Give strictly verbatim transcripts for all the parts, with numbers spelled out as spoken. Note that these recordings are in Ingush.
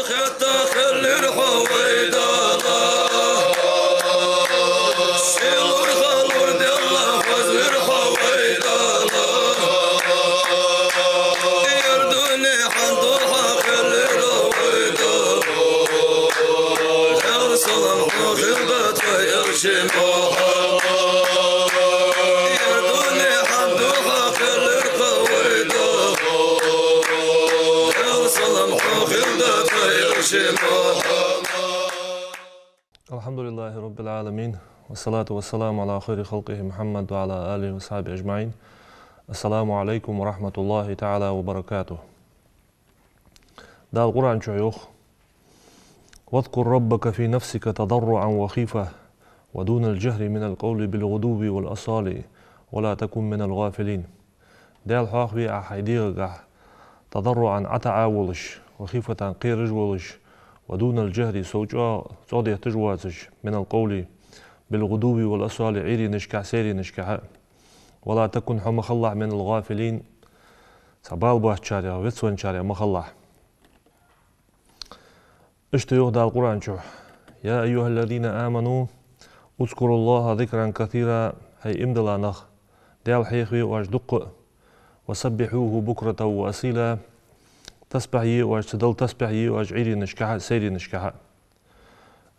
Хетта хиллар хьо вай Дала, сийлахь хилар Даьла, хозлар хьо вай Дала. Ер дунен хьан духьа хиллар хьо вай Дала, Даьла салам хьох хилда тха Элча Мухьаммад. Ер дунен хьан духьа хиллар хьо вай Дала, Даьла салам хьох хилда тха Элча Мухьаммад. الحمد لله رب العالمين، والصلاة والسلام على خير خلقه محمد وعلى آله وصحبه أجمعين. السلام عليكم ورحمة الله تعالى وبركاته. Дала Къуръан чу йоах: واذكر ربك في نفسك تضرعا وخيفة ودون الجهر من القول بالغدو والآصال ولا تكن من الغافلين. Даьла хьоахаве Ӏа хьай дегӀагахьа, تضرعا, Ӏа таӀа волаш, وخيفة, кхераш волаш, ودون الجهر, сов чӀоагӀа цӀогӀа детташ воацаш, من القول بالغدو والآصال, Ӏуйренашкахьа, сайренашкахьа. ولا تكن, хьо ма хилалахь, من الغافلين, цхьа бала боацачарех, вицвенначарех ма хилалахь. Иштта йоах Дала Къуръан чу: يا أيها الذين آمنوا اذكروا الله ذكرا كثيرا, хӀай иман дилла нах, Даьла хьехаве оаш дукха а, وسبحوه بكرة وأصيلا, тасбихь е оаш, цу Далла тасбихь е оаш Ӏуйренашкахьа а, сайренашкахьа а.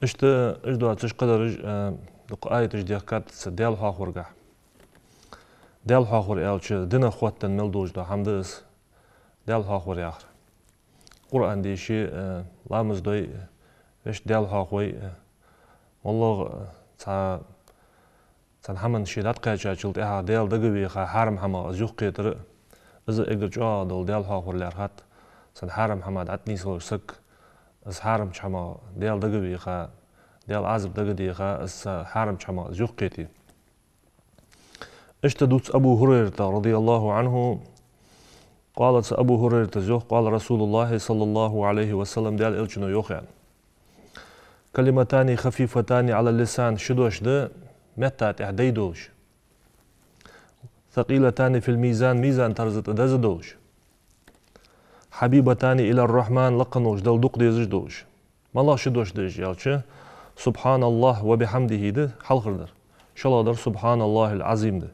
Иштта уж доацаш кхыдараш, а, дукха аяташ дехкад цу Даьла хьоахаваргахьа. Даьла хьоахавар аьлча, динах хоттаденна мел долаш дола хӀама да из, Даьла хьоахавар яхар. Къуръан дийши, э, ламаз дой, э, вешта Даьла хьоахавой, э, моллагӀа, э, цхьа, цхьан хӀаман ше дӀакхаьчачул тӀехьагӀа Даьла дагавеха, хьарам хӀамах из юхакхетар а, из эггара чӀоагӀагӀа дола Даьла хьоахавар лаьрхӀад. Цхьан хьарам хӀамах дӀатӀанийсвелча саг, из хьарамча хӀамах Даьла дагавеха, Даьла Ӏазап дагадеха, из цхьа хьарамча хӀамах из юхакхете. Иштта дувц Абу ХӀурайрата, رضي الله عنه, قال, цу Абу ХӀурайрата йоах: قال رسول الله صلى الله عليه وسلم, Даьла Элчано йоах, аьнна: كلمتان خفيفتان على اللسان, ши дош да метта тӀа дай долаш, ثقيلتان في الميزان, мизан-тарза тӀа деза долаш, حبيبتان إلى الرحمن, лакха волча Далла дукха дезаш долаш. МалагӀа ши дош да уж аьлча, سبحان الله وبحمده да хьалхардар. ШоллагӀдар سبحان الله العظيم да.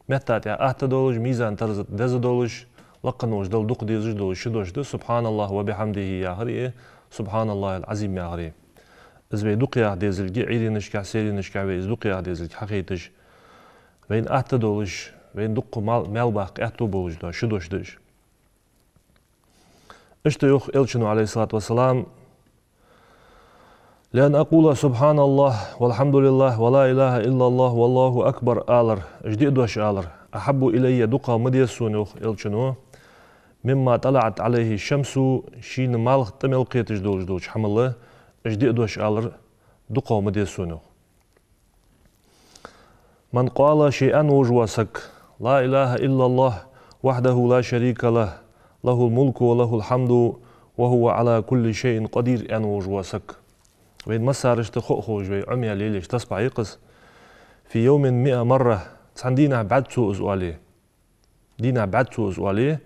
Метта тӀа атта долаш, мизан-тарза тӀа деза долаш, лакха волча Далла дукха дезаш долаш ши дош да سبحان الله وبحمده яхари, سبحان الله العظيم яхари. Из вай дукха яха дезилга, Ӏуйренашкахьа, сайренашкахьа вай из дукха яха дезилга хьахайташ, вайна атта долаш, вайна дукха маьл-, маьл баккха аьттув болаш дола ши дош да уж. Иштта йоах Элчано, عليه الصلاة والسلام: لأن أقول سبحان الله والحمد لله ولا إله إلا الله والله أكبر алар, уж диъ дош алар, أحب إلي, дукхагӀа ма деза сона, йоах Элчано, مما طلعت عليه الشمس, шийна малх тӀа мел кхеташ долаш долча хӀамал уж диъ дош алар дукхагӀа ма деза сона, йоах. من قال, ше аьнна волаш вола саг, لا إله إلا الله وحده لا شريك له، له الملك وله الحمد وهو على كل شيء قدير, аьнна волаш вола саг. Вайна массанена хо а ховш, вай Ӏомаяь лелаеш тасбихь я-кх из. في يوم مائة مرة, цхьан дийнахьа бӀаьзза цо из оале. Дийнахьа бӀаьзза цо из оале,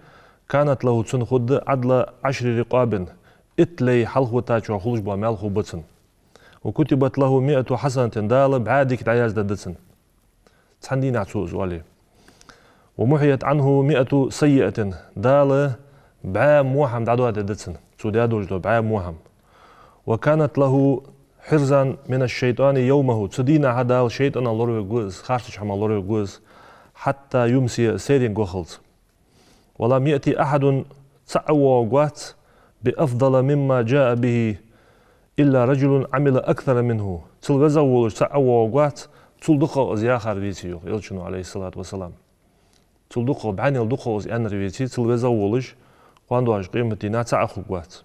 كانت له, цунна хургда, عدل عشر رقاب, итт лай хьалхавитачох хулаш бола маьл хургба цунна. وكتبت له مائة حسنة, Дала бӀаь дика дӀаяздергда цунна. Цхьан дийнахьа цо из оале. ومحيت عنه مائة سيئة, Дала бӀаь во хӀама дӀадоадергда цунна. Цо даь долаш дола бӀаь во хӀама. وكانت له حرزا من الشيطان يومه, цу дийнахьа Дала шайтӀанах лоравергва из, харцача хӀамах лоравергва из, حتى يمسي, сайренга вахалца. ولم يأت أحد, цаӀ а воагӀаргвац, بأفضل مما جاء به إلا رجل عمل أكثر منه. Цул везагӀа волаш цаӀ а воагӀаргвац, цул дукхагӀа из яхар веце, йоах Элчано, عليه الصلاة والسلام. Цул дукхагӀа, бӀаьнел дукхагӀа из аьннар веце, цул везагӀа волаш, кхоана доагӀача къематдийнахьа цаӀ а хургвац.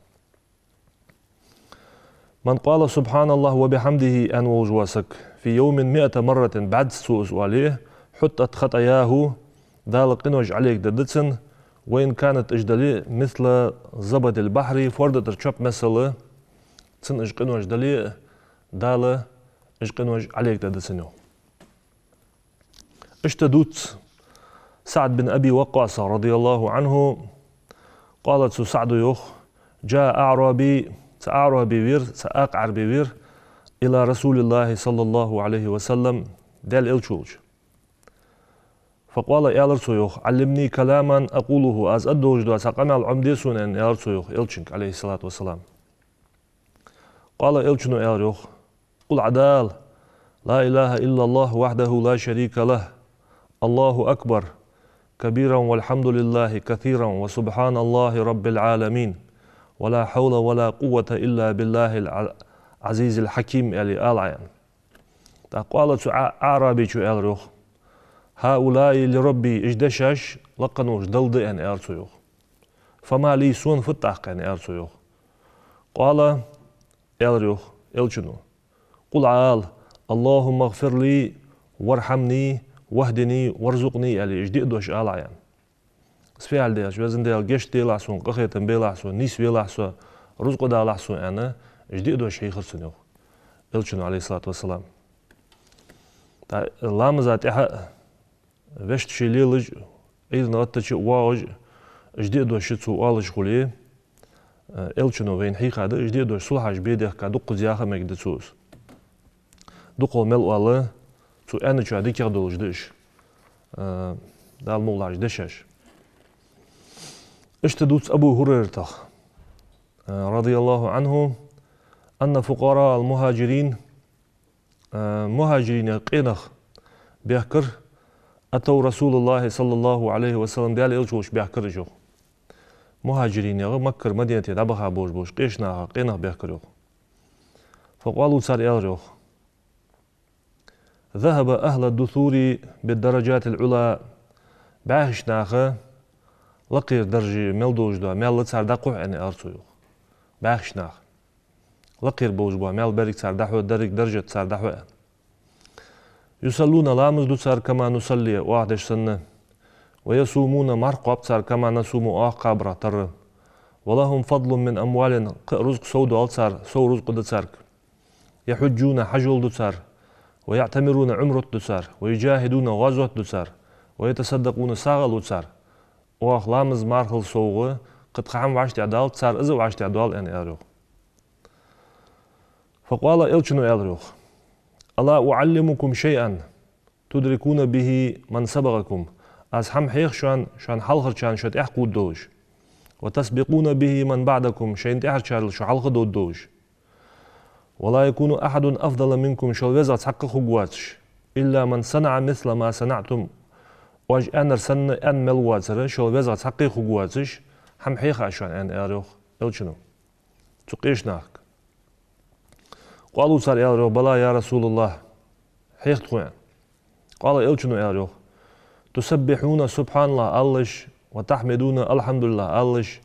من قال سبحان الله وبحمده, аьнна волаш вола саг, في يوم مائة مرة, бӀаьзза цо из оале, حطت خطاياه, Дала къинош Ӏолегадергда цунна, وإن كانت, уж дале а, مثل زبد البحر, форда тӀара чоп мел, цунна уж къинош дале а, Дала уж къинош Ӏолегадергда цунна, йоах. Иштта дувц СаӀд бин Аби Ваккъаса, رضي الله عنه, قال, цу СаӀда йоах: جاء أعرابي, цхьа аӀраби вера, цхьа акха Ӏарбий вера, إلى رسول الله صلى الله عليه وسلم, Даьла Элча волча. فقال, аьлар цо йоах: علمني كلاما أقوله, аз аргдолаш дола цхьа къамаьл Ӏомаде сона, аьнна, аьлар цо йоах Элчанга, عليه الصلاة والسلام. قال, Элчано аьлар йоах: قل, Ӏа дӀаала: لا إله إلا الله وحده لا شريك له، الله أكبر كبيرا والحمد لله كثيرا وسبحان الله رب العالمين ولا حول ولا قوة إلا بالله العزيز الحكيم, аьле, ала Ӏа, аьнна. ТӀаккха قال, цу аӀ-, аӀрабичо аьлар йоах: هؤلاء لربي, уж дешаш лакха волча Далла да, аьнна, аьлар цо йоах. فما لي, сона фуд тӀаккха, аьнна, аьлар цо йоах. قال, аьлар йоах Элчано: قل, Ӏа ала: اللهم اغفر لي وارحمني واهدني وارزقني, аьле, уж диъ дош ала Ӏа, аьнна. Из фу аьлча да аьлча: Веза Даьла, гешт делахь сона, къахетам белахь сона, нийсвелахь со, рузкъа далахь сона, аьнна, уж диъ дош хьийхар цунна йоах Элчано, عليه الصلاة والسلام. ТӀаккха ламаза тӀехьа а вешта ше лелаш а, Ӏуйранна гӀаттача а воагӀаш а, уж диъ дош цо оалаш хуле, э, Элчано вайна хьийхад, уж диъ дош сулхьаш бе дехка, дуккхаза яха а мегаргда цо из. ДукхагӀа мел оал, цо аьнначоа дикагӀа долаш да уж, э, Дала мукъ лахь, уж дешаш. Иштта дувц Абу ХӀурайратах, э, رضي الله عنه, أن فقراء المهاجرين, э, мухӀажиринех къе нах бехкар, أتوا رسول الله صلى الله عليه وسلم, Даьла Элча волча бехкар уж йоах. МухӀажиринех Маккара Мадинате дӀабаха болаш болча къеча наха къе нах бехкар йоах. فقالوا, цар аьлар йоах: ذهب أهل الدثور بالدرجات العلى, бӀаьхийча наха лакхера даржа мел долаш дола маьл цар дӀакхухь, аьнна, аьлар цо йоах. БӀаьхийча наха лакхера болаш бола маьл беррига цар дӀахьу, деррига даржат цар дӀахьу, аьнна. يصلون, ламаз ду цар, كما نصلي, оаха деш санна. ويصومون, марха кхоаб цар, كما نصوم, оаха кхабарах тарра. ولهم فضل من أموال, кхы а рузкъа сов доал цар, сов рузкъа да царга. يحجون, хьажол ду цар. ويعتمرون, Ӏумрат ду цар. ويجاهدون, гӀазот ду цар. ويتصدقون, сагӀа лу цар. Оаха ламаз, мархал совгӀа кхы тха хӀама вӀаштӀехьадалац, цар из а вӀаштӀехьадоал, аьнна, аьлар йоах. فقال, Элчано аьлар йоах: ألا أعلمكم شيئا تدركون به من سبقكم؟ Аз хӀама хьех шоана, шоана хьалхарчарна шо тӀехьакхувда долаш. وتسبقون به من بعدكم, шоайна тӀехьарчарел шо хьалха довда долаш. ولا يكون أحد أفضل منكم, шул везагӀа цхьаккха хургвоацаш, إلا من صنع مثل ما صنعتم, оаш аьннар санна аьнна мел воацар, шул везагӀа цхьаккха хургвоацаш, хӀама хьех аз шоана, аьнна, аьлар йоах Элчано цу къеча нахага. قالوا, цар аьлар йоах: بلى يا رسول الله, хьех тхона, аьнна. قال, Элчано аьлар йоах: تسبحون, سبحان الله алалаш, وتحمدون, الحمد لله алалаш,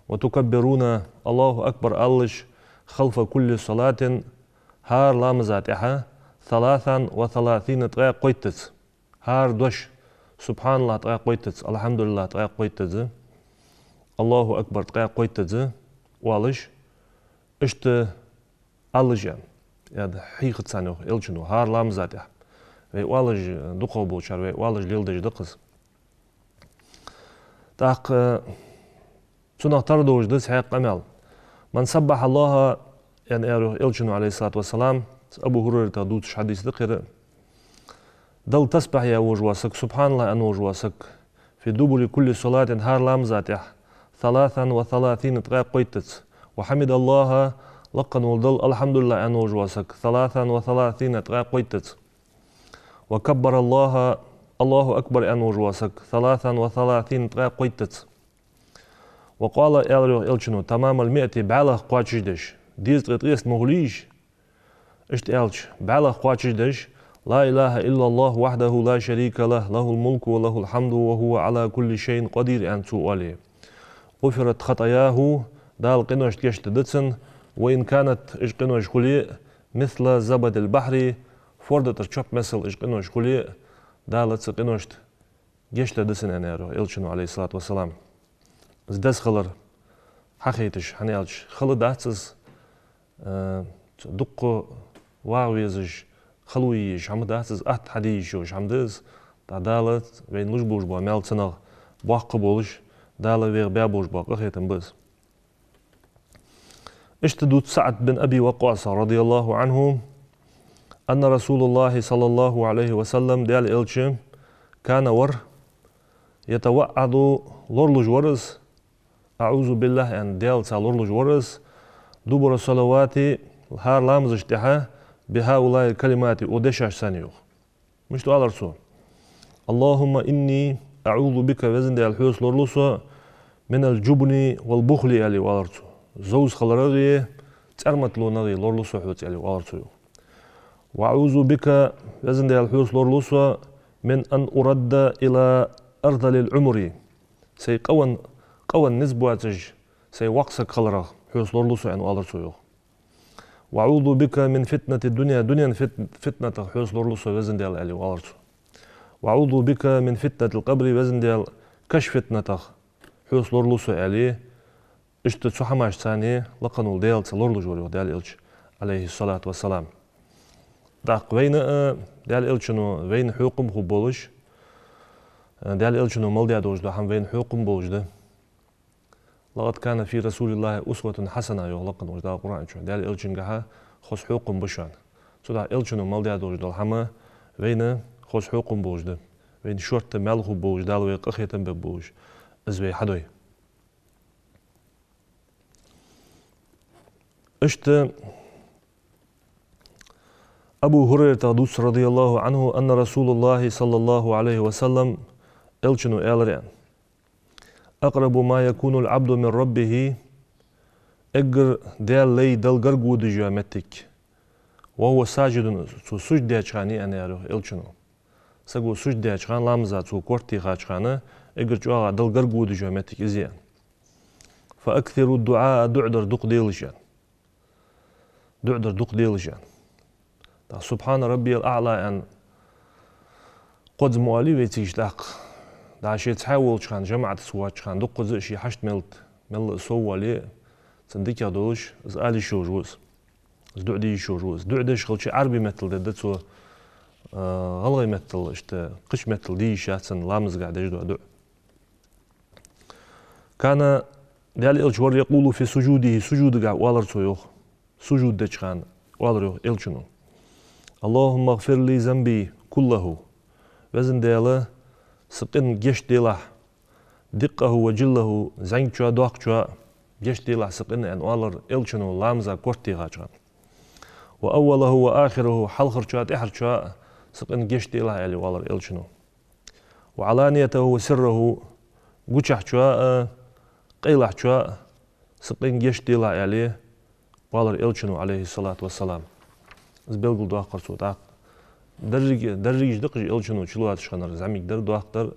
وتكبرون, الله أكبر алалаш, خلف كل صلاة, хӀара ламаза тӀехьа, ثلاثا وثلاثين, ткъаь кхойттаза. ХӀара дош, سبحان الله ткъаь кхойттаза, الحمد لله ткъаь кхойттаза, الله أكبر ткъаь кхойттаза оалаш, иштта алалаш, аьнна, хьийхад царна йоах Элчано хӀара ламаза тӀехьа. Вай оалаш, дукхагӀа болчар вай оалаш леладеш да-кх из. ТӀаккха цунах тара долаш да цхьаькха къамаьл. من سبح الله, аьнна, аьлар йоах Элчано, عليه الصلاة والسلام, Абу ХӀурайрата дувцаш хьадис да-кх ер. Далла тасбихь яь волаш вола саг, سبحان الله аьнна волаш вола саг, في دبر كل صلاة, хӀара ламаза тӀехьа, ثلاثا وثلاثين, ткъаь кхойттаза, وحمد الله, лакха вола Далла الحمد لله аьнна волаш вола саг, ثلاثا وثلاثين, ткъаь кхойттаза, وكبر الله, الله أكبر аьнна волаш вола саг, ثلاثا وثلاثين, ткъаь кхойттаза. وقال, аьлар йоах Элчано, تمام المائة, бӀаьлах кхоачашдеш, дезткъеи ткъеста ма хулийша, иштта аьлча, бӀаьлах кхоачашдеш, لا إله إلا الله وحده لا شريك له، له الملك وله الحمد وهو على كل شيء قدير, аьнна цо оале, غفرت خطاياه, Дала къиношта гешт дергда цунна, وإن كانت, уж къинош хуле а, مثل زبد البحر, форда тӀара чоп миссел уж къинош хуле а, Дала цу къиношта гешт дергда цунна, аьнна, аьлар йоах Элчано, عليه الصلاة والسلام. Из деза хилар хьахайташ, хӀана аьлча, хала дац из, э, дукха вагӀа везаш, хало е езаш хӀама дац из, атта хьаде йиш йолаш хӀама да из. ТӀаккха Дала вайна луш болаш бола маьл цунах боккха болаш, Дала вайх баь болаш бола къахетам ба из. Иштта дувц СаӀд бин Аби Ваккъаса, радияллаху Ӏанху, أن رسول الله صلى الله عليه وسلم, Даьла Элча, كان, вар, يتوعذ, лоралуш вар из, أعوذ بالله аьнна, Даьлаца лоралуш вар из, دبر الصلوات, хӀара ламазашта тӀехьа, بهؤلاء الكلمات, укх дешашца, йоах. Мишта оалар цо? اللهم إني أعوذ بك, Веза Даьла, хьоца лоралу со, من الجبن والبخل, аьле оалар цо. Зовзахаларагеи цӀарматалонагеи лоралу со хьоца, аьле оалар цо, йоах. وأعوذ بك, Веза Даьла, хьоца лоралу со, من أن أرد إلى أرذل العمر, сай къавенна, къавенна низ боацаш, сай воккха саг хиларах хьоца лоралу со, аьнна оалар цо, йоах. وأعوذ بك من فتنة الدنيا, дунен фит-, фитнатах хьоца лоралу со, Веза Даьла, аьле оалар цо. وأعوذ بك من فتنة القبر, Веза Даьла, каша фитнатах хьоца лоралу со, аьле, иштта цу хӀамашца лакха волча Даьлаца лоралуш вар, йоах, Даьла Элча, عليه الصلاة والسلام. ТӀаккха вайна а, Даьла Элчано вайна хьокхам хургболаш, а, Даьла Элчано мел даь долаш дола хӀама вайна хьокхам болаш да. لقد كان في رسول الله أسوة حسنة, йоах лакха волча Дала Къуръан чу. Даьла Элчангахьа хоза хьокхам ба шоана. Цудухьа Элчано мел даь долаш дола хӀама вайна хоза хьокхам болаш да. Вайна шортта маьл хургболаш, Дала вайх къахетам бергболаш, из вай хьадой. Иштта Абу ХӀурайратах дувц, радияллаху Ӏанху, أن رسول الله صلى الله عليه وسلم, Элчано аьлар, аьнна: أقرب ما يكون العبد من ربه, эггара Даьла лай Далла гарга водаш йола моттиг, وهو ساجد, цо сужда деча хана я, аьнна, аьлар, йоах, Элчано. Саго сужда деча хана, ламаза цо корта техача хана, эггара чӀоагӀа Далла гарга водаш йола моттиг из я. فأكثروا الدعاء, дуӀа дар дукха делаш, аьнна. ДуӀа дар дукха делаш, аьнна. ТӀаккха سبحان ربي الأعلى аьнна кхозза ма оалий вай цига тӀаккха. ДӀа ше цхьаь волча хана, жамаӀатаца воацача хана, дуккхаза а ше хьашт мел, мел а сов воале, цун дикагӀа долаш, из ала йиш йолаш ва из. Из дуӀа де йиш йолаш ва из. ДуӀа деш хилча, Ӏарбий меттала дергда цо, а, гӀалгӀай меттала, иштта кхыча меттала де йиш яц цун ламазагахьа деш дола дуӀа. كان, Даьла Элча вар, يقول في سجوده, сужудагахьа оалар цо, йоах. Сужуд деча хана оалар, йоах, Элчано: اللهم اغفر لي ذنبي كله. Веза Даьла, са къин гешт делахь, دقه وجله, зӀамигачоа, доккхачоа, гешт делахь са къин, аьнна оалар Элчано ламаза корта техача хана. وأوله وآخره, хьалхарчоа, тӀехьарчоа са къин гешт делахь, аьле оалар Элчано. وعلانيته وسره, гучахьчоа а, къайлахьчоа а са къин гешт делахь, аьле оалар Элчано, عليه الصلاة والسلام. Из белгалдоаккхар цо тӀаккха. Деррига, деррига уж да-кх уж Элчано чулоацаш хиннараш: зӀамига дар, доккха дар,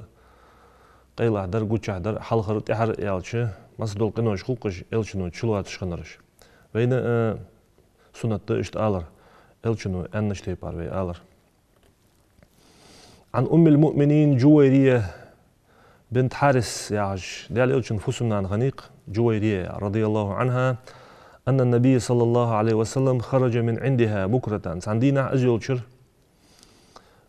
къайлахь дар, гучахь дар, хьалхара, тӀехьара аьлча, массадола къинош хул-кх уж Элчано чулоацаш хиннараш. Вайна а суннат да иштта алар, Элчано аьннача тайпара вай алар. عن أم المؤمنين جويرية بنت الحارث яхаш, Даьла Элчан фусам-нана хиннай-кх Джувайрия, رضي الله عنها, أن النبي صلى الله عليه وسلم خرج من عندها بكرة, цхьан дийнахьа из йолчара,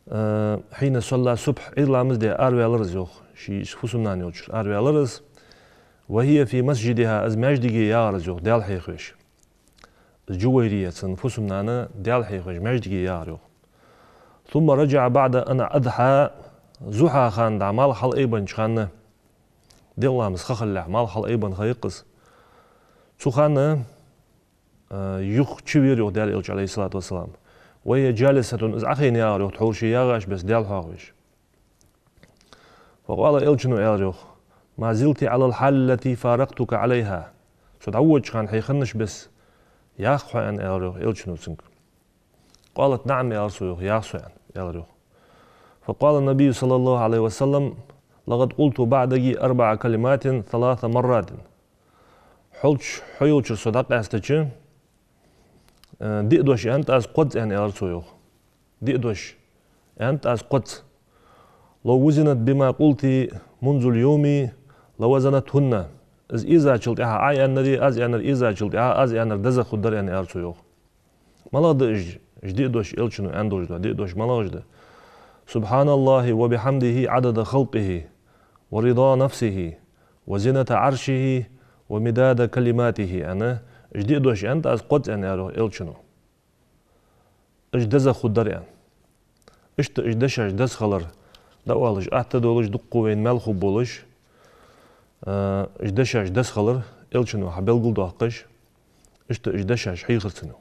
э, حين صلى الصبح, Ӏуйра ламаз даь, араваьлар из, йоах, ший фусам-нана йолчара араваьлар из, وهي في مسجدها, из маьждиге ягӀар из, йоах, Даьла хьехавеш. Джувайрия, цун фусам-нана, Даьла хьехавеш маьждиге ягӀар, йоах. ثم رجع بعد أن أضحى, зухьа хана дӀа малх хьалаайбеннача хана, даьла ламаз ха хилалехь малх хьалаайбенна ха я-кх из. Цу хана, э, юха чувера, йоах, Даьла Элча, عليه الصلاة والسلام. وهي جالسة, из Ӏохайна ягӀар, йоах, тхьовра ше ягӀача беса Даьла хьоахавеш. فقال, Элчано аьлар, йоах: ما زلت على الحال التي فارقتك عليها. Со дӀаводача хана хье хиннача беса ях-кх хьо, аьнна, аьлар, йоах, Элчано цунга. قالت: نعم, аьлар цо, йоах, ях со, аьнна, аьлар, йоах. فقال النبي صلى الله عليه وسلم: لقد قلت بعدك أربع كلمات ثلاث مرات. Хьо йолча-, хьо йолчара со дӀакъаьстача, э, диъ дош аьннад аз кхозза, аьнна, аьлар цо, йоах. Диъ дош аьннад аз кхозза. لو وزنت بما قلت منذ اليوم لوزنتهن. Из эзачул тӀехьагӀа Ӏа аьннари, аз аьннари эзачул тӀехьагӀа, аз аьннар дезагӀа хургдар, аьнна, аьлар цо, йоах. МалагӀа да уж, уж диъ дош, Элчано аьнна долаш дола диъ дош малагӀаш да? سبحان الله وبحمده عدد خلقه ورضا نفسه وزنة عرشه ومداد كلماته, аьнна, Уж диъ дош аьннад аз кхозза, аьнна, аьлар йоах Элчано. Уж дезагӀа хургдар, аьнна. Иштта уж дешаш деза хилар, дӀаоалаш атта долаш, дукха вайна маьл хургболаш, а, уж дешаш деза хилар Элчано хьабелгалдоаккхаш, иштта уж дешаш хьийхар цунна.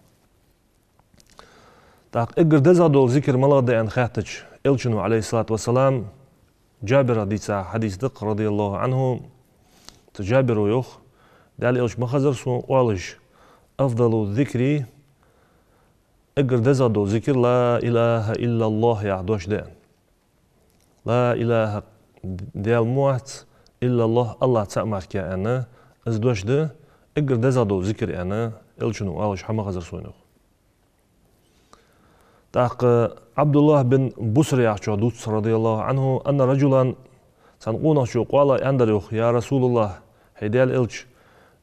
ТӀаккха эггара дезагӀа дола зикр малагӀа да аьнна хаьттача, Элчано, عليه الصلاة والسلام, Джабира дийца хьадис да-кх, رضي الله عنه, цу Джабиро йоах: Даьла Элча ма хезар сона оалаш: أفضل الذكر, эггара дезагӀа дола зикр, لا إله إلا الله яха дош да, аьнна. لا إله, Даьла ма вац, إلا الله, АллахӀ цаӀ мара, аьнна, из дош да эггара дезагӀа дола зикр, аьнна, Элчано оалаш хьа ма хезар сона, йоах. ТӀаккха ӀабдуллахӀ бин Буср яхачо дувц, رضي الله عنه, أن رجلا, цхьан къонахчо, قال, аьннадар йоах: يا رسول الله, хӀай Даьла Элча,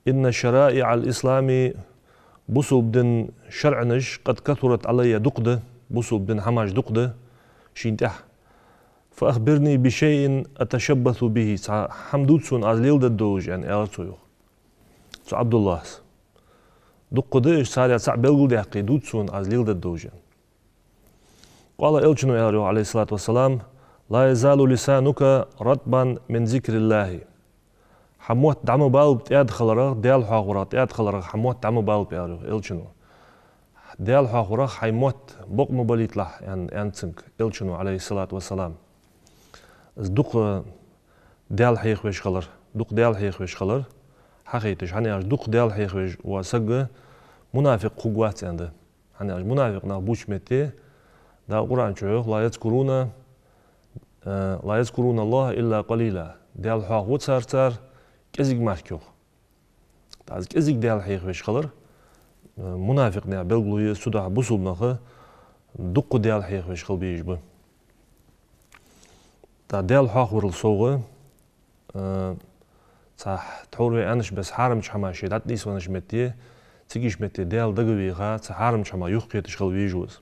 إن شرائع الإسلام, бусалба дина шарӀанаш, قد كثرت علي, дукха да, бусалба дина хӀамаш дукха да шийна тӀехьа. فأخبرني بشيء أتشبث به, цхьа хӀама дувца сона аз леладергдолаш, аьнна, аьлар цо, йоах, цу ӀабдуллахӀас. Дукха да уж, царех цаӀ белгалдаьккхе, дувца сона аз леладергдолаш, аьнна. قال, Элчано аьлар йоах, عليه الصلاة والسلام: لا يزال لسانك رطبا من ذكر الله. Хьа мотт дӀа ма балба тӀаьда хиларах, Даьла хьоахаварах тӀаьда хиларах хьа мотт дӀа ма балба, аьлар йоах Элчано. Даьла хьоахаварах хьай мотт бокъо ма балийталахь, аьнна, аьннад цунга Элчано, عليه الصلاة والسلام. Из дукха Даьла хьехавеш хилар, дукха Даьла хьехавеш хилар хьахайташ, хӀана аьлча дукха Даьла хьехавеш вола саг мунафикъ хургвац, аьнна да. ХӀана аьлча мунафикъ нах бувцача метте Дала Къуръан чу йоах: لا يذكرون, э, لا يذكرون الله إلا قليلا. Даьла хьоахаво цар, цар кӀезига мара, йоах. ТӀаккха из кӀезига Даьла хьехавеш хилар, э, мунафикъ наьха белгало я из, цудухьа бусалба нах дукха Даьла хьехавеш хила безаш ба. ТӀаккха Даьла хьоахаварал совгӀа, э, цхьа тхьовра вай аьннача беса хьарамча хӀамаш ший дӀатӀанийсвеннача метте, цига йолча метте Даьла дагавеха, цу хьарамча хӀамах юхакхеташ хила везаш ва из.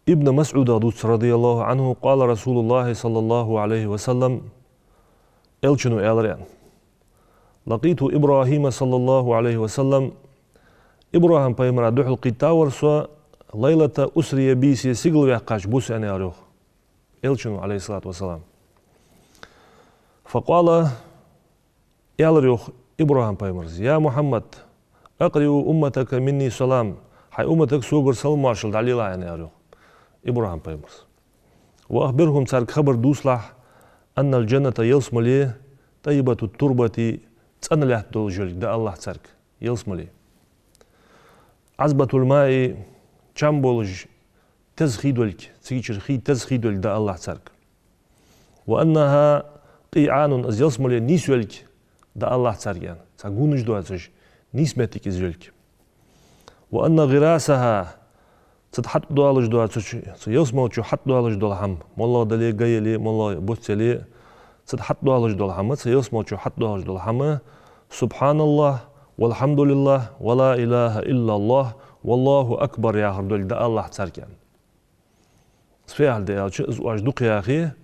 Ибн МасӀудах дувц, رضي الله عنه, قال رسول الله صلى الله عليه وسلم, Элчано аьлар, аьнна: لقيت إبراهيم صلى الله عليه وسلم, ИбрахӀим пайхамара духьал кхийттавар со, ليلة أسري بي, се сигала ваьккхача бус, аьнна, аьлар йоах Элчано, عليه الصلاة والسلام. فقال, аьлар йоах ИбрахӀим пайхамара: يا محمد، أقرئ أمتك مني السلام, хьай умматага согара салам-моаршал дӀалелахь, аьнна, аьлар йоах ИбрахӀим пайхамара. وأخبرهم, царга хабар дувцалахь, أن الجنة, ялсмале, طيبة التربة, цӀена лаьтта долаш йолга да, аьнна, царга, ялсмале. عذبة الماء, чам болаш теза хий долга, цигачара хий теза хий долга да, аьнна, царга. وأنها قيعان, из ялсмале нийсвелга да, аьнна, царга, аьнна. Цхьа гунаш доацаш, нийса моттиг из йолга. وأن غراسها, цу тӀа хьатӀадоалаш доацача, цу ялсмала чу хьатӀадоалаш дола хӀама, моллагӀа дале, га яле, моллагӀа буц яле, цу тӀа хьатӀадоалаш дола хӀама, цу ялсмала чу хьатӀадоалаш дола хӀама: سبحان الله، والحمد لله، ولا إله إلا الله، والله أكبر яхар долга да, аьнна, царга, аьнна. Из фу яхилга да аьлча, из оаш дукха яхе,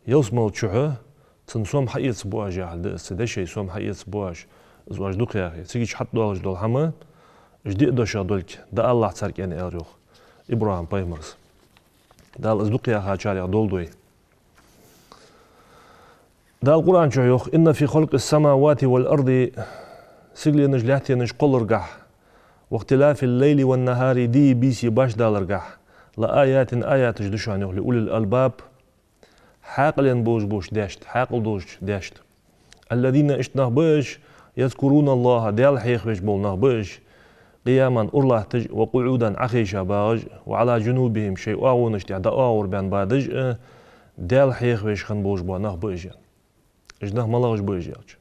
ялсмала чухьа цун сом хьаэцаргба оаш яхилга да из, цу дешай сом хьаэцаргба оаш, из оаш дукха яхе. Цигача хьатӀадоалаш дола хӀама уж диъ дошах долга да, аьнна, царга, аьнна, аьлар йоах ИбрахӀим пайхамара. Дала из дукха яхачарех долда вай. Дала Къуръан чу йоах: إن في خلق السماوات والأرض, сигаленаш, лаьттанаш кхолларгахьа, واختلاف الليل والنهار, дийи бийсеи башдаларгахьа, لآيات, аяташ да шоана, йоах, لأولي الألباب, хьаькъале болаш болча даьшта, хьаькъал долча даьшта. الذين, иштта нах ба уж, يذكرون الله, Даьла хьехавеш бола нах ба уж, قياما, ура латташ, وقعودا, Ӏохайша багӀаш, وعلى جنوبهم, шоай оагӀонаш тӀа дӀаоагӀорбаьнна бадаш а, Даьла хьехавеш хинна болаш бола нах ба уж, аьнна. Уж нах малагӀаш ба уж аьлча?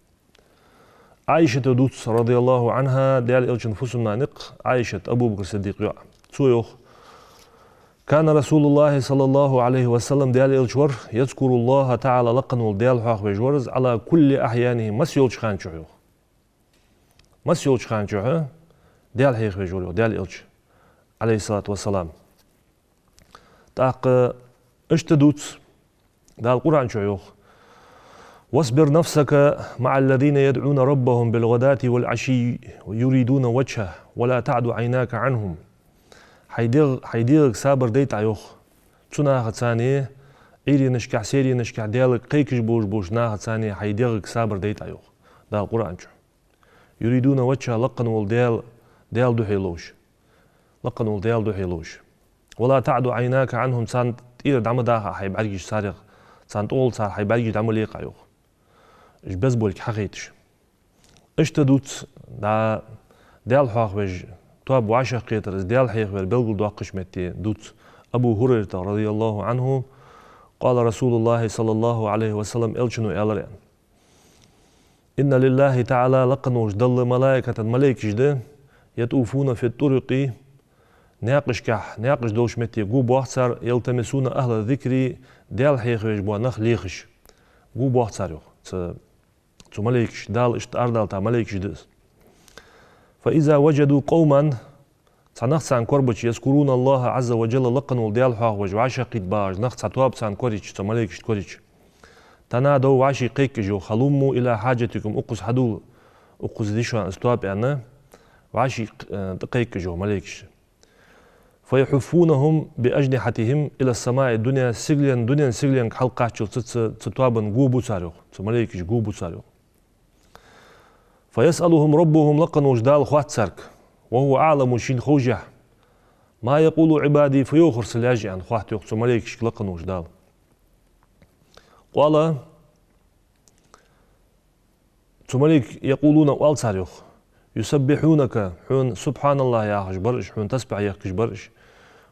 Ӏайшата дувц, رضي الله عنها, Даьла Элчан фусам-нана я-кх Ӏайшат, Абу Бакр Сиддикъа йоӀ. Цо йоах: كان رسول الله صلى الله عليه وسلم, Даьла Элча вар, يذكر الله تعالى, лакха вола Даьла хьоахавеш вар из, على كل أحيانه, масса йолча хана чухь, йоах. Масса йолча хана чухь Даьла хьехавеш вар, йоах, Даьла Элча, عليه الصلاة والسلام. ТӀаккха иштта дувц, Дала Къуръан чу йоах: واصبر نفسك مع الذين يدعون ربهم بالغداة والعشي يريدون وجهه ولا تعد عيناك عنهم. Хьай дегӀ-, хьай дегӀага сабар дайта Ӏа, йоах. Цу нахаца, Ӏуйренашкахь, серенашкахь Даьлага кхайкаш болаш болча нахаца хьай дегӀага сабар дайта Ӏа, йоах Дала Къуръан чу. يريدون وجهه, лакхвенна вола Даьла, Даьла духьа ловш. Лакхвенна вола Даьла духьа ловш. ولا تعد عيناك عنهم, царна тӀера дӀа ма даха хьай бӀаргаш царех, царна тӀагӀолла цар хьай бӀаргаш дӀа ма лекха Ӏа, йоах. Уж безболга хьахайташ. Иштта дувц дӀа Даьла хьоахавеш тоаба вӀашагӀкхетар, из Даьла хьехавар белгалдоаккхаш метте дувц Абу ХӀурайратах, رضي الله عنه: قال رسول الله صلى الله عليه وسلم, Элчано аьлар, аьнна: إن لله تعالى, лакхвенна волча Далла, ملائكة, малайкаш да, يطوفون في الطرق, наькъашкахь, наькъаш долча метте го боах цар, يلتمسون أهل الذكر, Даьла хьехавеш бола нах лехаш. Го боах цар, йоах, цу, цу малайкаша, Дала иштта арадалийта малайкаш да уж. فإذا وجدوا قوما, цхьа нах царна корабича, يذكرون الله عز وجل, лакхвенна вола Даьла хьоахавеш, вӀашагӀкхийтта багӀаш нах цхьа тоаба царна корайича, цу малайкашта корайича, تنادوا, вӀаший кхайкаш, йоах: هلموا إلى حاجتكم, укхаза хьадувла, укхаза да шоана из тоаба, аьнна, вӀаший, э, тӀакхайкаш, йоах, малайкаш. فيحفونهم بأجنحتهم إلى السماء الدنيا, сигален, дунен сигаленга хьалкхаччалца цу, цу, цу тоабан го бу цар, йоах, цу малайкаша го бу цар, йоах. فيسألهم ربهم, лакхвенна волча Дала хоатт царга, وهو أعلم, шийна ховшшехь: ما يقول عبادي, фу йоахар са лаьша, аьнна, хоатт, йоах, цу малайкашка лакхвенна волча Дала. قال, цу малайкаша, يقولون, оал цар, йоах: يسبحونك, хьона سبحان الله яхаш бар уж, хьона тасбихь ехкаш бар уж,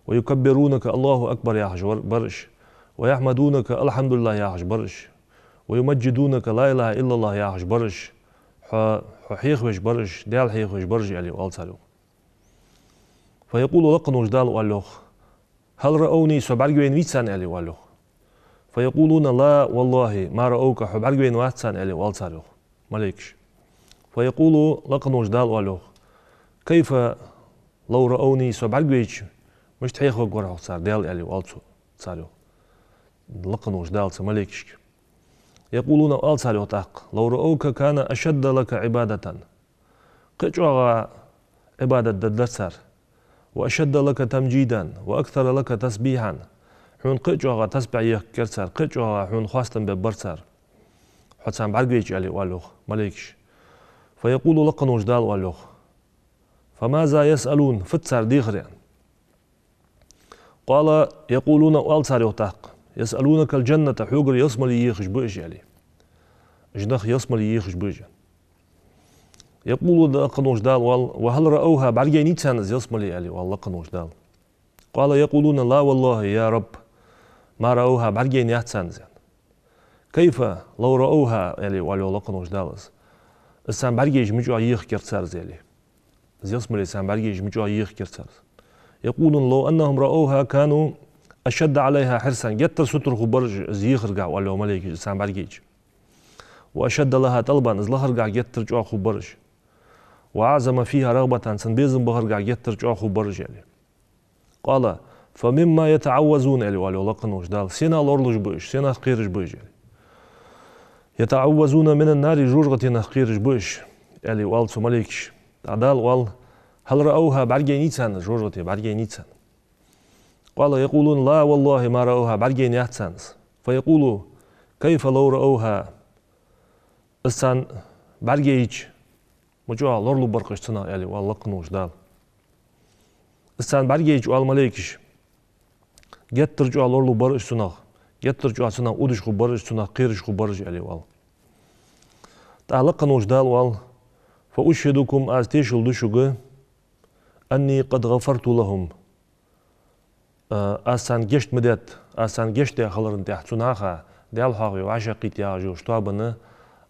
ويكبرونك, الله أكبر яхаш бар, бар уж, ويحمدونك, الحمد لله яхаш бар уж, ويمجدونك, لا إله إلا الله яхаш бар уж, хьо, хьо хьехавеш бар уж, Даьла хьехавеш бар уж, аьле, оал цар, йоах. فيقول, лакхвенна волча Дала оал, йоах: هل رأوني, со бӀаргавайнавий царна, аьле, оал, йоах. فيقولون: لا والله ما رأوك, хьо бӀаргавайнавац царна, аьле, оал цар, йоах, малайкаша. فيقول, лакхвенна волча Дала оал, йоах: كيف لو رأوني, со бӀаргавайча, мишта хьехавергвар хьох цар, Даьла, аьле, оал цо, цар, йоах, лакхвенна волча Дала цу малайкашка. يقولون, оал цар, йоах, тӀаккха: لو رأوك كان أشد لك عبادة. Кхы а чӀоагӀа Ӏибадат дергдар цар. وأشد لك تمجيدا وأكثر لك تسبيحا. Хьона кхы а чӀоагӀа тасбихь ехкар цар, кхы а чӀоагӀа хьона хоастам бергбар цар, хьо царна бӀаргавайча, аьле, оал, йоах, малайкаша. فيقول, лакхвенна волча Дала оал, йоах: فماذا يسألون, фуд цар дехар, аьнна. قال: يقولون, оал цар, йоах, тӀаккха: يسألونك الجنة, хьогара ялсмале ехаш ба уж, аьле. Уж нах ялсмале ехаш ба уж. يقول, лакхвенна волча Дала оал: وهل رأوها, бӀаргавайнавий царна из ялсмале, аьле, оал лакхвенна волча Дала. قال: يقولون: لا والله يا رب ما رأوها, бӀаргавайнаяц царна из, аьнна. كيف لو رأوها, аьле, оал, йоах, лакхвенна волча Дала, из. Из царна бӀаргавайча мича ехкар цар из, аьле. Из ялсмале царна бӀаргавайча мича ехкар цар из. يقولون: لو أنهم رأوها كانوا أشد عليها حرصا. Геттара сутара хургбар уж из ехаргахь, оал, йоах, малайкаша, из царна бӀаргавайча. وأشد لها طلبا, из лахаргахь геттара чӀоагӀа хургбар уж. وأعظم فيها رغبة, цунна безам бахаргахь геттара чӀоагӀа хургбар уж, аьле. قال: فمما يتعوذون, аьле, оал, йоах, лакхвенна волча Дала. Сенах лоралуш ба уж, сенах кхераш ба уж, аьле. يتعوذون من النار, жожагӀатенах кхераш ба уж, аьле, оал цу малайкаша. ТӀаккха Дала оал: هل رأوها, бӀаргавайнавий царна из, жожагӀате бӀаргавайнавий царна? قال: يقولون: لا والله ما رأوها, бӀаргавайнавац царна из. فيقول: كيف لو رأوها, из царна бӀаргавайча, мича лоралургбар-кх уж цунах, аьле, оал лакхвенна волча Дала. Из царна бӀаргавайча, оал малайкаша, геттара чӀоагӀа лоралургбар уж цунах, геттара чӀоагӀа цунах удаш хургбар уж, цунах кхераш хургбар уж, аьле, оал. ТӀаккха лакхвенна волча Дала оал: فأشهدكم, аз тешал ду шуга, أني قد غفرت لهم, э, аз царна гешт ма детта, аз царна гешт даь хиларна тӀехь, цу наха, Даьла хьоахаве вӀашагӀкхийтта яхаш йолча тоабанна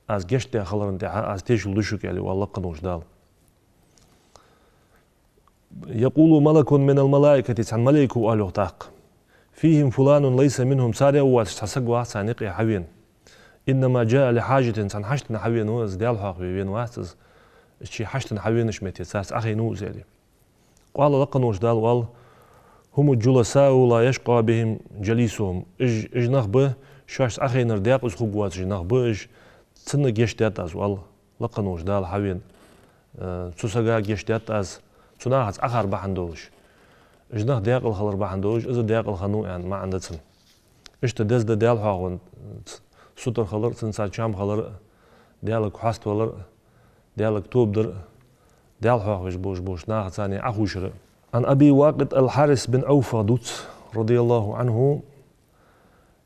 аз гешт даь хиларна тӀехь, аз тешал ду шуга, аьле, оал лакхвенна волча Дала. يقول ملك من الملائكة, цхьан малайко оал, йоах, тӀаккха: فيهم فلان ليس منهم, царех воацаш цхьа саг вац царна юкъе хьавена. إنما جاء لحاجة, цхьан хьаштана хьавена ва из, Даьла хьоахаве вена вац из, из ший хьаштана хьавенача метте царца Ӏохайна ва из, аьле. قال, лакхвенна волча Дала оал: هم الجلساء لا يشقى بهم جليسهم. Уж, уж нах ба, шоашца Ӏохайнар даькъаза хургвоацаш нах ба уж, цунна гешт даьд аз, оал лакха волча Дала хьавена. Э, цу сага гешт даьд аз, цу нахаца Ӏохар бахьан долаш. Уж нах даькъала хилар бахьан долаш, из даькъала хиннав аьнна маӀан да цун. Иштта деза да Даьла хьоахавар, сутара хилар, цунца чам хилар, Даьлага хьаставалар, Даьлага тоба дар, Даьла хьоахавеш болаш болча нахаца Ӏохувшар. عن أبي واقد الحارث بن عوف дувц, رضي الله عنه,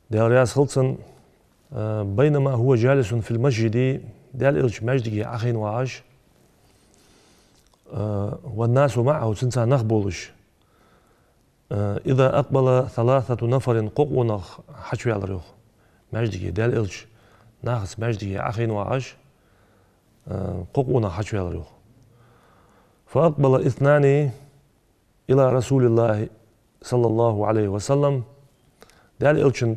Даьла раьза хилва цунна, э, بينما هو جالس في المسجد, Даьла Элча маьждиге Ӏохайна вагӀаш, э, والناس معه, цунца нах болаш, э, إذا أقبل ثلاثة نفر, кхо къонах хьачуваьлар йоах. Маьждиге, Даьла Элча нахаца маьждиге Ӏохайна вагӀаш, э, кхо къонах хьачуваьлар йоах. فأقبل اثنان إلى رسول الله صلى الله عليه وسلم. Даьла Элчанна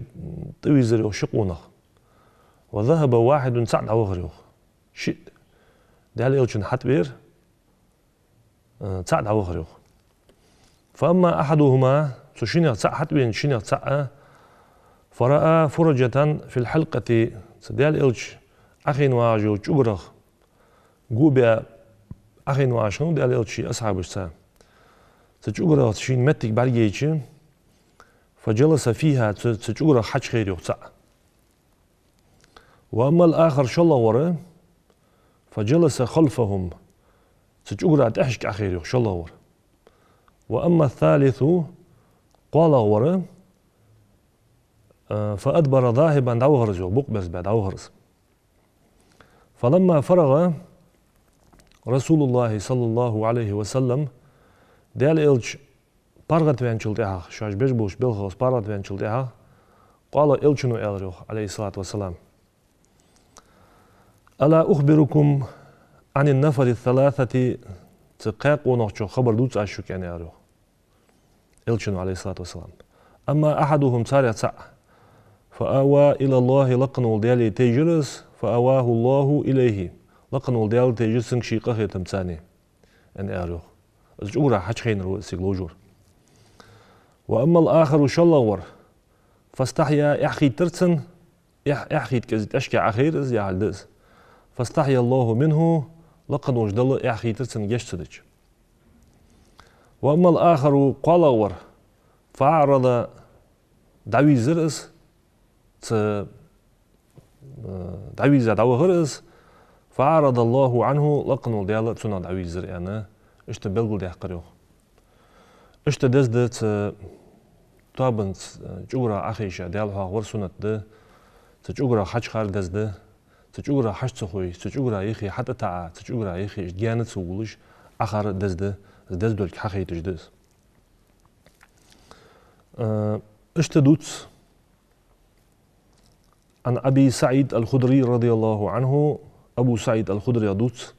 тӀавийрзар йоах ши къонах. وذهب واحد, цаӀ дӀавахар йоах. Шиъ Даьла Элчанна хьатӀавера, э, цаӀ дӀавахар йоах. فأما أحدهما, цу шиннех цаӀ, хьатӀавенача шиннех цаӀ, فرأى فرجة في الحلقة, цу Даьла Элча Ӏохайна вагӀаш йолча чӀугарах, го баь Ӏохайна вагӀаш хиннав Даьла Элча ший асхьабашца. Цу чӀугарах шийна моттиг бӀаргайча, فجلس فيها, цу, цу чӀугарах хьачухайра йоах цаӀ. وأما الآخر, шоллагӀвар, فجلس خلفهم, цу чӀугара тӀехьашка Ӏохайра йоах шоллагӀвар. وأما الثالث, кхоалагӀвар, э, فأدبر ذاهبا, дӀавахар из йоах, букъ берзабаь дӀавахар из. فلما فرغ رسول الله صلى الله عليه وسلم, Даьла Элча паргӀатваьнначул тӀехьагӀа, шоаш беш болча белхалца паргӀатваьнначул тӀехьагӀа, قال, Элчано аьлар йоах, عليه الصلاة والسلام: ألا أخبركم عن النفر الثلاثة, цу кхаь къонахчох хабар дувц аз шуга, аьнна, аьлар йоах Элчано, عليه الصلاة والسلام. أما أحدهم, царех цаӀ, فآواه إلى الله, лакха волча Даьлага тайжар из, فآواه الله إليه, лакха волча Даьла тайжар цунга ший къахетамца, аьнна, аьлар йоах. Из чӀугарах хьачухайнар ва из цига ловш вар. وأما الآخر, шоллагӀвар, فاستحيا, эхь хийттар цунна, эхь, эхь хийтта кӀезига тӀехьашка Ӏохайра из, яхилга да из. فاستحيا الله منه, лакха волча Далла эхь хийттар цунна гешт ца дича. وأما الآخر, кхоалагӀвар, فأعرض, дӀавийрзар из, цу, э, дӀавийрза дӀавахар из, فأعرض الله عنه, лакха волча Даьла цунах дӀавийрзар, аьнна, иштта белгалдаьккхар йоах. Иштта деза да цу тоабанца, э, чӀугарах Ӏохайша Даьла хьоахавар, суннат да, цу чӀугарах хьачухар деза да, цу чӀугарах хьачу ца ховш, цу чӀугарах юхе хьатӀатаӀа, цу чӀугарах юхе иштта гаьна ца воалаш Ӏохар деза да, из деза долга хьахайташ да из. Э, иштта дувц عن أبي سعيد الخدري رضي الله عنه, Абу СаӀид ал-Худрех дувц,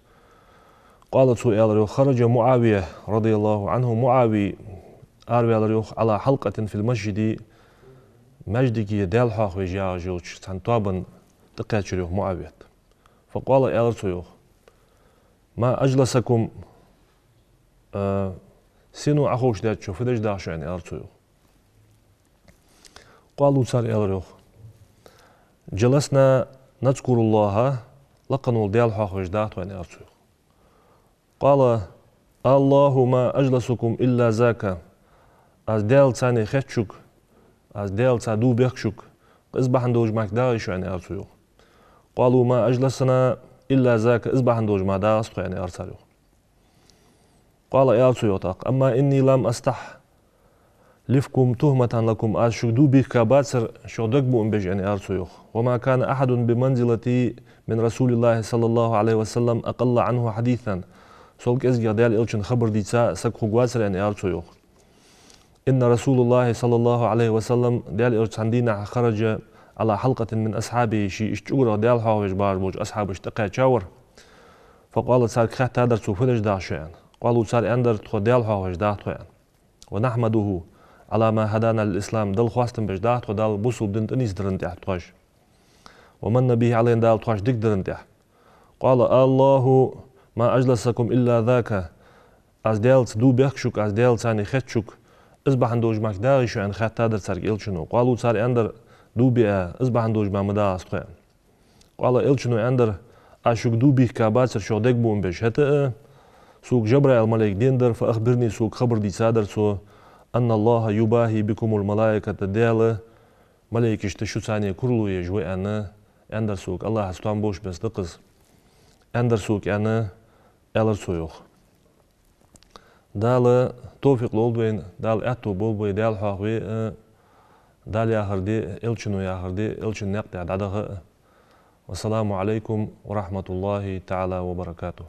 قال, цо аьлар йоах: خرج معاوية رضي الله عنه, МуӀавий араваьлар йоах, على حلقة في المسجد, маьждиге Даьла хьоахавеш ягӀаш йолча цхьан тоабан тӀакхаьчар йоах МуӀавият. فقال, аьлар цо йоах: ما أجلسكم, э, сенна Ӏоховшадаьд шо, фу деш дагӀа шо, аьнна, аьлар цо йоах. قالوا, цар аьлар йоах: جلسنا نذكر الله, лакха волча Даьла хьоахавеш дагӀа тхо, аьнна, аьлар цо йоах. قال: الله ما أجلسكم إلا ذاك, аз Даьлаца хет шуга, аз Даьлаца дув бехк шуга, из бахьан долаш мара дагӀий шо, аьнна, аьлар цо йоах. قالوا: ما أجلسنا إلا ذاك, из бахьан долаш мара дагӀац тхо, аьнна, аьлар цар йоах. قال, аьлар цо йоах тӀаккха: أما إني لم أستحلفكم تهمة لكم, аз шуга дув бийхкабацар шух дог буам беш, аьнна, аьлар цо йоах. وما كان أحد بمنزلتي من رسول الله صلى الله عليه وسلم أقل عنه حديثا, сол кӀезигагӀа Даьла Элчан хабар дийца саг хургвацар, аьнна, аьлар цо йоах. إن رسول الله صلى الله عليه وسلم, Даьла Элча цхьан дийнахьа, خرج على حلقة من أصحابه, ший иштта чӀугарах Даьла хьоахавеш багӀаш болча асхьабашта тӀакхаьча вар. فقال, царга хаьттадар цо: фу деш дагӀа шо, аьнна. قالوا, цар аьннадар: тхо Даьла хьоахавеш дагӀа тхо, аьнна. ونحمده على ما هدانا للإسلام, Далла хоастам беш дагӀа тхо Далла бусалба дина тӀанийсдаран тӀехьа тхоаш. ومن به علينا, Дала тхоаш дика даран тӀехьа. قال: الله ما أجلسكم إلا ذاك, аз Даьлаца дув бехк шуга, аз Даьлаца хет шуга, Из бахьан долаш мара дагӀий шо аьнна хаьттадар царга Элчано. «قالوا», цар аьннадар, «دوبي», из бахьан долаш мара ма дагӀац тхо аьнна. «قال», Элчано аьннадар: «Аз шуга дув бийхкабацар, шух дегабуам беш, хӀаьта а сога Жабраил малейк деннадар, فأخبرني, сога хабар дийцадар цо, أن الله يباهي بكم الملائكة, Даьла малейкашта шуца курало еш ва аьнна, аьннадар сога, АллахӀаца тоам болаш беса да-кх из, аьннадар сога аьнна», аьлар цо йоах. Дала товфикъ лолда вайна, Дала аьттув болба вай Даьла хьоахаве а, Дала яхар де а, Элчано яхар де а, Элчан наькъ тӀа дӀадаха а. والسلام عليكم ورحمة الله تعالى وبركاته.